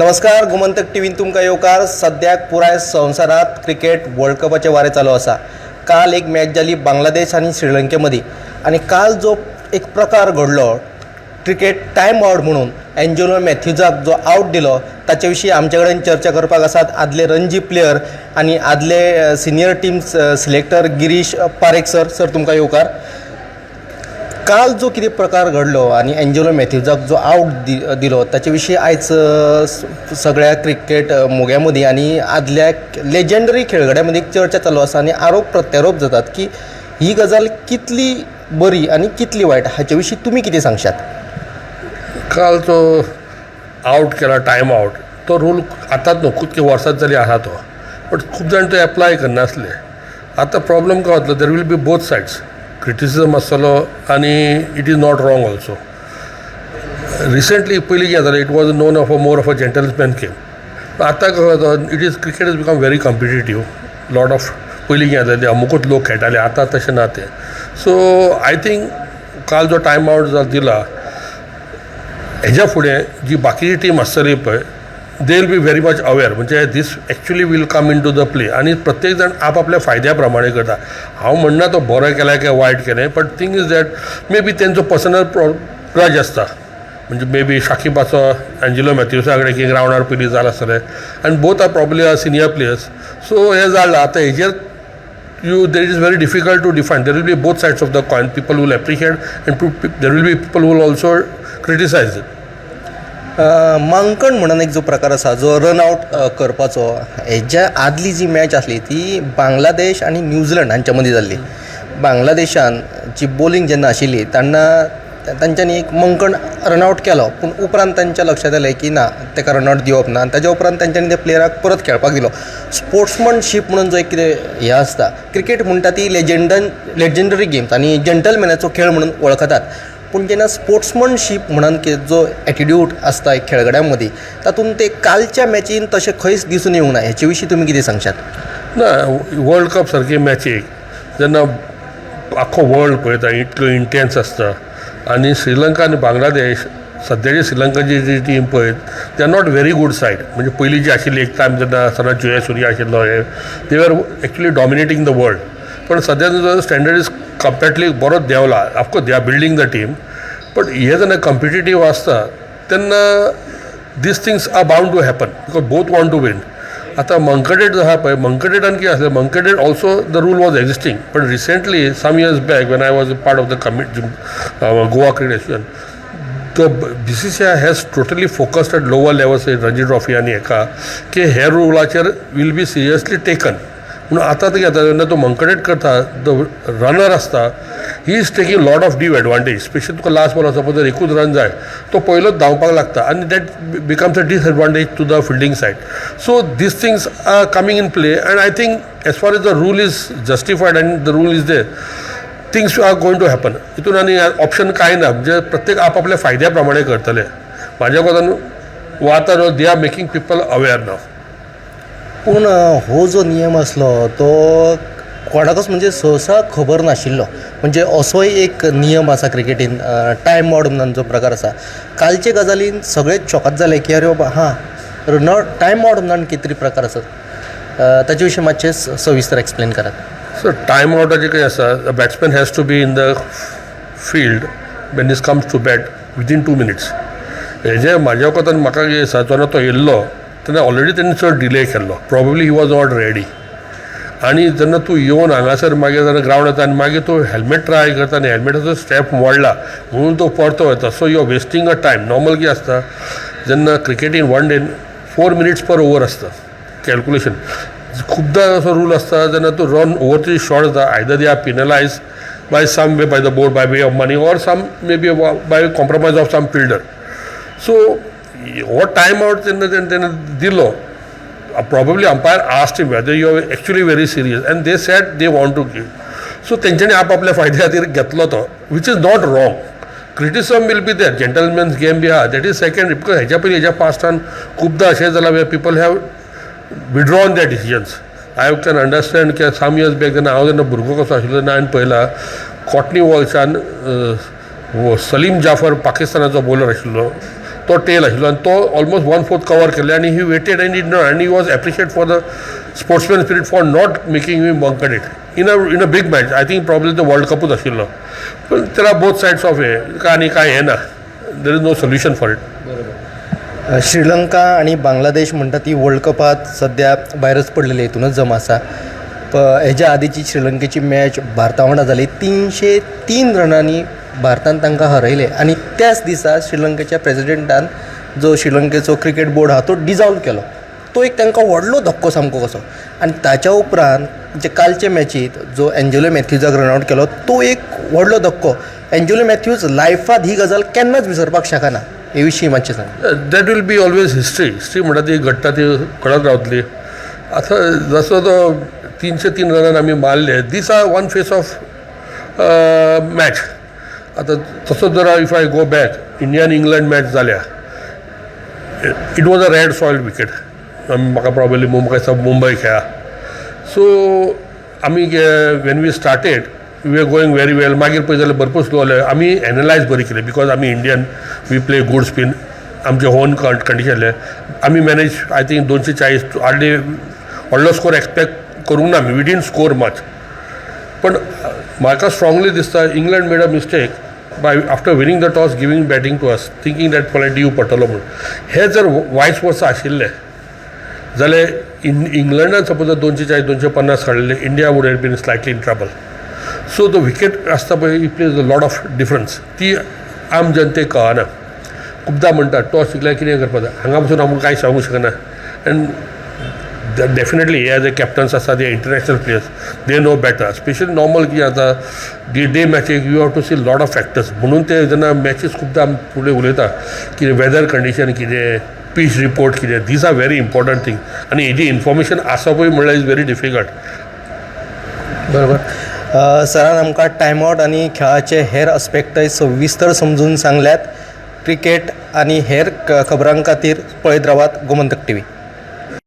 नमस्कार, गोमंतक टीव्हीन तुमकां येवकार. सद्याक पुराय संवसारांत क्रिकेट वर्ल्ड कपाचें वारें चालू आसा. काल एक मॅच जाली बांगलादेश आनी श्रीलंके मदीं आनी काल जो एक प्रकार घडलो, क्रिकेट टायम आवट म्हणून एंजेलो मॅथ्युजाक जो आवट दिलो, ताचे विशीं आमचे कडेन चर्चा करपाक आसात आदले रणजी प्लेयर आनी आदले senior team selector Girish Parekh sir. Sir, तुमकां येवकार. काल जो कितें प्रकार घडलो आनी एंजेलो मॅथ्युजाक जो आवट दिलो, ताचे विशीं आयज सगळ्या क्रिकेट मोग्यां मदीं आनी आदल्या लेजंडरी खेळगड्यां मदीं चर्चा चालू आसा आनी आरोप प्रत्यारोप जातात की ही गजाल कितली बरी आनी कितली वायट. हाचे विशीं तुमी कितें सांगशात? काल तो आवट केला, टायम आवट, तो रूल आतांच न्हू, खूब वर्सां जालीं आसा तो, बट खूब जाण तो एप्लाय करनासले. आतां प्रॉब्लम काय जातलो, there will be both sides criticism आसतलो आनी it is not wrong also. Recently पयलीं कितें जातालें, it was known of a more of a gentleman game. आतां कसो जाता, it is cricket is become very competitive lot of. पयलीं कितें जातालें, अमुकूच लोक खेळटाले, आतां तशें ना तें. सो I think काल जो टायम आवट दिला, हेज्या फुडें जी बाकीची टीम आसतली पळय, they will be very much aware. म्हणजे this actually will come into the play आनी प्रत्येक जाण आपआपल्या फायद्या प्रमाणे करता. हांव म्हणना तो बरो केला काय वायट केलें, but thing is that maybe तेंचो पर्सनल ग्रज आसता. म्हणजे मे बी शाकीबाचो एंजेलो मॅथ्युसा कडेन की ग्रावंडार पयलीं जालां आसतलें आनी both are probably are senior players, so हें जालां. आतां हेजेर you there is very difficult to define. There will be both sides of the coin. People will appreciate and there will be people who will also criticize it. मांकड म्हणून एक जो प्रकार आसा, जो रन आवट करपाचो, हेज्या आदली जी मॅच आसली ती बांगलादेश आनी न्यूझीलंड हांच्या मदीं जाल्ली. बांगलादेशान जी बॉलिंग जेन्ना आशिल्ली तेन्ना तांच्यांनी एक मंकड रनआवट केलो, पूण उपरांत तांच्या लक्षांत आयलें की ना, ताका रनआवट दिवप ना आनी ताज्या उपरांत तांच्यांनी त्या प्लेयराक परत खेळपाक दिलो. स्पोर्ट्समनशीप म्हणून जो एक कितें हें आसता, क्रिकेट म्हणटा ती लेजंडरी गेम्स आनी जंटलमॅनाचो खेळ म्हणून वळखतात, पूण जेन्ना स्पोर्ट्समनशीप म्हणून कितें जो एटिट्यूड आसता एक खेळगड्यां मदीं, तातूंत ते कालच्या मॅचीन तशें खंयच दिसून येवंक ना. हेचे विशीं तुमी कितें सांगशात? ना, वर्ल्ड कप सारकी मॅचीक जेन्ना आख्खो वर्ल्ड पळयता, इतलो इंटेन्स आसता आनी श्रीलंका आनी बांगलादेश, सद्याची श्रीलंकाची जी टीम पळयत, they are not very good side. म्हणजे पयलीं जी आशिल्ली एक टायम जेन्ना सनत जयसुर्या आशिल्लो हे, they are actually dominating the world. पण सद्या स्टँडर्ड is comparatively बरोच देंवला. Of course they are building the team, but हे जेन्ना कॉम्पिटिटीव आसता तेन्ना these things are bound to happen because both want to win. आतां मंकडेड आहा पळय, मंकडेडान कितें आसलें, Mankaded also the rule was existing, but recently, some years back, when I was part of the committee, Goa Cricket Association, the BCCI has totally focused at lower levels, Ranji Trophy आनी हेका, की हे रुलाचेर will be seriously taken म्हणून. आतां तें जाता, जेन्ना तूं मंकडेड करता, the runner आसता, he is taking lot of due advantage. Specially तुका लास्ट बॉल सपोज जर एकूच रन जाय, तो पयलोच धांवपाक लागता आनी that becomes a disadvantage to the fielding side. So these things are coming in play and I think as far as the rule is justified and the rule is there, things are going to happen. हितून आनी option कांय ना. म्हणजे प्रत्येक आपापल्या फायद्या प्रमाणे करतले म्हाज्या कोतान. वा आतां they are making people aware now. पूण हो जो नियम आसलो तो कोणाकच म्हणजे सहसा खबर नाशिल्लो. म्हणजे असोय एक नियम आसा क्रिकेटीन, टायम आवट म्हणून जो प्रकार आसा. कालचे गजालीन सगळेच शॉकाद जाले की अरे बाबा, हां, टायम आवट म्हणून कितें तरी प्रकार आसात. ताचे विशीं मातशें सविस्तर एक्सप्लेन करात. सो टायम आवटाचें कितें आसा, batsman has to be in the field when he comes to bat within 2 minutes. हेजे म्हाज्या वखदान म्हाका कितें दिसता, जेन्ना तो येयल्लो तेन्ना ऑलरेडी तेणी चड डिले केल्लो. Probably he was not ready. आनी जेन्ना तूं येवन हांगासर मागीर जेन्ना ग्रावंड येता आनी मागीर तूं हेल्मेट ट्राय करता आनी हेल्मेटाचो स्ट्रेप मोडला म्हणून तो परतो वता, so you are wasting a time. Normal कितें आसता, जेन्ना क्रिकेटीन one day 4 minutes per over आसता कॅल्कुलेशन, खुबदां असो रूल आसता, जेन्ना तूं रन ओवर शॉर्ट जाता, either they are penalize by some way by the board, by way of money or some maybe by compromise of some fielder. So हो time out तेन्ना तेणें दिलो, probably umpire asked him whether you are actually very serious and they said they want to give. So तेंच्यांनी आपापल्या फायद्या खातीर घेतलो तो, which is not wrong. Criticism will be there. Gentleman's game B आहा, that is secondary, because हेज्या पयलीं हेज्या पास्टान खुबदां अशें जालां where people have withdrawn their decisions. I can understand की सम इयर्स बॅक जेन्ना हांव जेन्ना भुरगो कसो आशिल्लो तेन्ना हांवें पळयला, कॉटनी वॉल्शान सलीम जाफर, पाकिस्तानाचो बॉलर आशिल्लो, तो तो टेल आशिल्लो आनी तो ऑलमोस्ट वन फोर्थ कवर केल्ले आनी he waited and did not आनी he was appreciate for the sportsman spirit for not making me Mankad it in a big match. I think probably the World कपूच आशिल्लो. पण there are both sides of हे आनी कांय हें ना, there is no solution for it. Sri Lanka आनी बांगलादेश म्हणटा ती वर्ल्ड कपांत सद्या भायरच पडलेली, हितूनच जमा आसा. हेज्या आदीची श्रीलंकेची मॅच भारता वांगडा जाली, 303 रनांनी भारतान तांकां हरयलें आनी त्याच दिसा श्रीलंकेच्या प्रेजिडेंटान जो श्रीलंकेचो क्रिकेट बोर्ड आहा तो डिजॉल्व केलो. तो एक तांकां व्हडलो धक्को सामको कसो. आनी ताच्या उपरांत जे कालचे मॅचीत जो एंजेलो मॅथ्यूजाक रनआवट केलो तो एक व्हडलो धक्को. एंजेलो मॅथ्यूज लायफांत ही गजाल केन्नाच विसरपाक शकना. हे विशीं मातशें सांग. That will be always history. History म्हणटा ती घडटा, ती घडत रावतली. आतां जसो तो 303 रनान आमी मारले, these are one face of match. आतां तसो जर if I go back, India आनी इंग्लंड मॅच जाल्या, it was a red soil wicket. म्हाका प्रॉबेबली म्हाका दिसता मुंबय खेळा. सो आमी when we started, we are going very well. मागीर पळय जाल्यार भरपूर स्लो जाले. आमी एनलायज बरी केली because आमी Indian, we play good spin. आमचे ओन कंडिशन आसले. आमी मॅनेज I think 240, hardly व्हडलो स्कोर एक्सपेक्ट करूंक ना आमी. We didn't score much. पण म्हाका स्ट्रांगली दिसता, England made a mistake by, after winning the toss, giving batting to us, thinking that फाल्यां ड्यू पडटलो म्हणून. हे जर वायस वर्सा आशिल्ले जाल्यार इंग्लंडान सपोज जर 240, 250 काडलेले, India would have been slightly in trouble. So the wicket आसता पळय, it plays a lot of difference. ती आम जनतेक कळना. खुबदां म्हणटात टॉस जिखल्यार कितें करपाक जाय. हांगा बसून आमकां कांय सांगूंक शकना. And definitely as a captains आसा, ते international players, they know better. Specially normal कितें जाता, day मॅचीक you have to see lot of factors. म्हणून ते जेन्ना मॅचीस खुबदां आमी फुडें उलयता की वेदर कंडिशन कितें, पीच रिपोर्ट कितें, these are very important thing. आनी हेजी इन्फॉर्मेशन आसपूय म्हणल्यार is very difficult. बरोबर. सरान आमकां टायम आवट आनी खेळाचे हेर आस्पेक्टय सविस्तर समजून सांगल्यात. क्रिकेट आनी हेर खबरां खातीर पळयत रावात गोमंतक टीव्ही.